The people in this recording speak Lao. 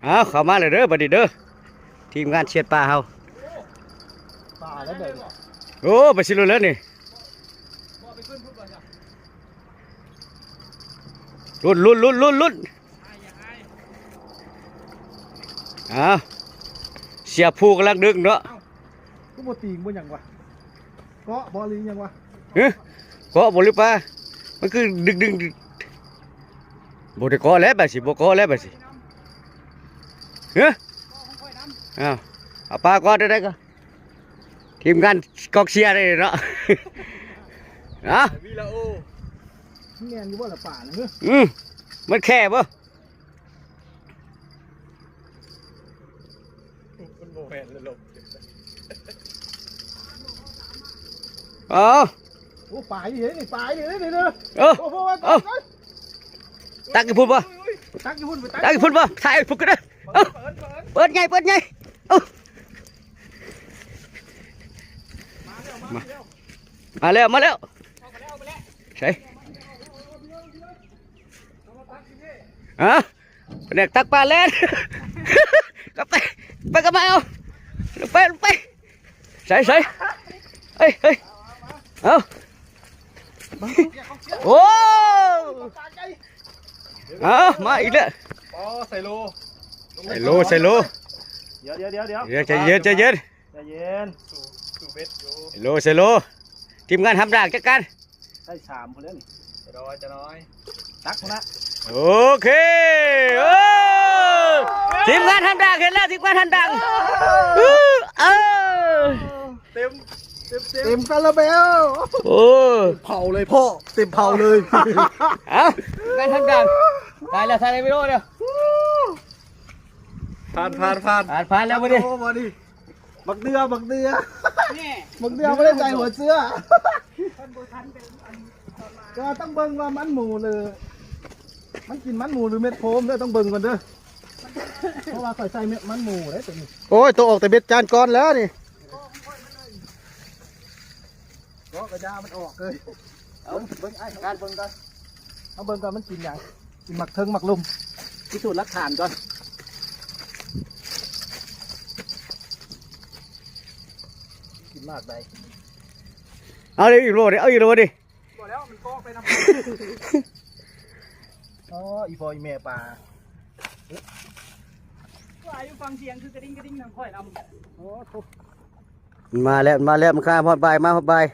ເອົາ ເຂົ້າມາແລ້ວເດີ ບັດນີ້ເດີ ທີມງານຊຽດປາເຮົາ. ປາແລ້ວເດີ ໂອ້ ໄປຊິລຸດແລ້ວນີ້ ລຸດ ລຸດ ລຸດ ລຸດ ລຸດ. ອ້າວ ເສຍພູກຳລັງດຶງເນາະ. ຄືບໍ່ຕີງບໍ່ຫຍັງວະ ເກາະບໍ່ຫຼືຫຍັງວະ? ເອີ ເກາະບໍ່ຫຼືປາ? ມັນຄືດຶງໆ ບໍ່ໄດ້ເກາະແລ້ວບາດຊິ ບໍ່ເກາະແລ້ວບາດຊິ. ເອີ ອ້າວ ເອົາປາກ່ອນ ໄດ້ກໍ ທີມງານກອງເຊຍໄດ້ເນາະ. ເອົາ ແມ່ນຢູ່ບໍ່ລະປານະ? ອື ມັນແຄ່ບໍ່? ມັນບໍ່ແມ່ນລະລົບ. ເອົາ ໂອ້ ປາອີ່ຫຼີນີ້ ປາອີ່ຫຼີນີ້ເດີ. ເອີ ໂອ້ໂຫ ເອົາ ຕັກຢູ່ພຸ້ນບໍ່? ຕັກຢູ່ພຸ້ນ ຕັກຢູ່ພຸ້ນບໍ່? ຖ່າຍພຸ້ນກໍໄດ້. ເອົາ ເປີດໃຫຍ່ ເປີດໃຫຍ່. ເອົາ ມາ ມາແລ້ວ ມາແລ້ວ. ໃສ ຮະ ພະແນກຕັກປາແລ່ນ ກັບໄປ ໄປກັບມາ ເອົາ ລົງໄປ ລົງໄປ. ໃສ ໃສ ເອີຍ ເອີຍ ເອົາ ໂອ້ ເອົາ ມາອີກແລ້ວ. ອໍ ໃສ່ໂລ ໃສ່ໂລ ໃສ່ໂລ. ດຽວ ດຽວ ດຽວ ດຽວ ໃຈເຢັນ ໃຈເຢັນ ໃຈເຢັນ ໃສ່ໂລ ໃສ່ໂລ. ທີມງານຫຳດາກຈັດການ. ໃສ່ສາມພຸ້ນແລ້ວນີ້ ຈະນ້ອຍ ຈະນ້ອຍ ຕັກພຸ້ນລະ. ໂອເຄ ໂອ້ ທີມງານຫຳດາກເຫັນແລ້ວ ທີມງານຫຳດາກ. ເອີ ເຕັມ ເຕັມ ເຕັມຄາຣາເບວ. ໂອ້ ເຜົາເລີຍພໍ່ ເຕັມເຜົາເລີຍ. ເອົາ ທີມງານຫຳດາກ ໄປແລ້ວ ຖ່າຍໃນວິດີໂອເດີ. ຜ່ານ ຜ່ານ ຜ່ານ ຜ່ານ ຜ່ານແລ້ວມື້ນີ້ ໂອ້ ມື້ນີ້. ບັກເດືອ ບັກເດືອ ບັກເດືອບໍ່ໄດ້ໃສ່ຫົວເສື້ອ. ແຕ່ວ່າຕ້ອງເບິ່ງວ່າມັນໝູ ຫຼື ມັນກິນມັນໝູ ຫຼື ເມັດໂຟມເດີ ຕ້ອງເບິ່ງກ່ອນເດີ ເພາະວ່າຂ້ອຍໃສ່ເມັດມັນໝູເດ້ໂຕນີ້. ໂອ້ຍ ໂຕອອກແຕ່ເບັດຈານກ່ອນແລ້ວນີ້ ເກາະກະຢາມັນອອກເລີຍ. ເອົາ ເບິ່ງ ອ້າຍ ການເບິ່ງກ່ອນ ເອົາເບິ່ງກ່ອນມັນກິນຫຍັງ ກິນໝາກເຖິງໝາກລຸ່ມ ພິສູດຫຼັກຖານກ່ອນ. ກິນໝາກໃດ? ເອົາອີກໂລດ ເອົາອີກໂລດ. ບໍ່ແລ້ວ ມັນເກາະໄປນຳ. ອໍ ອີພໍ່ອີແມ່ປາ ວ່າຢູ່ຟັງສຽງຄືກະດິ່ງກະດິ່ງນຳຂ້ອຍນຳ. ໂອ້ໂຫ ມັນມາແລ້ວ ມັນມາແລ້ວ ມັນຂ້າມຮອດບ່າຍ ມາຮອດບ່າຍ.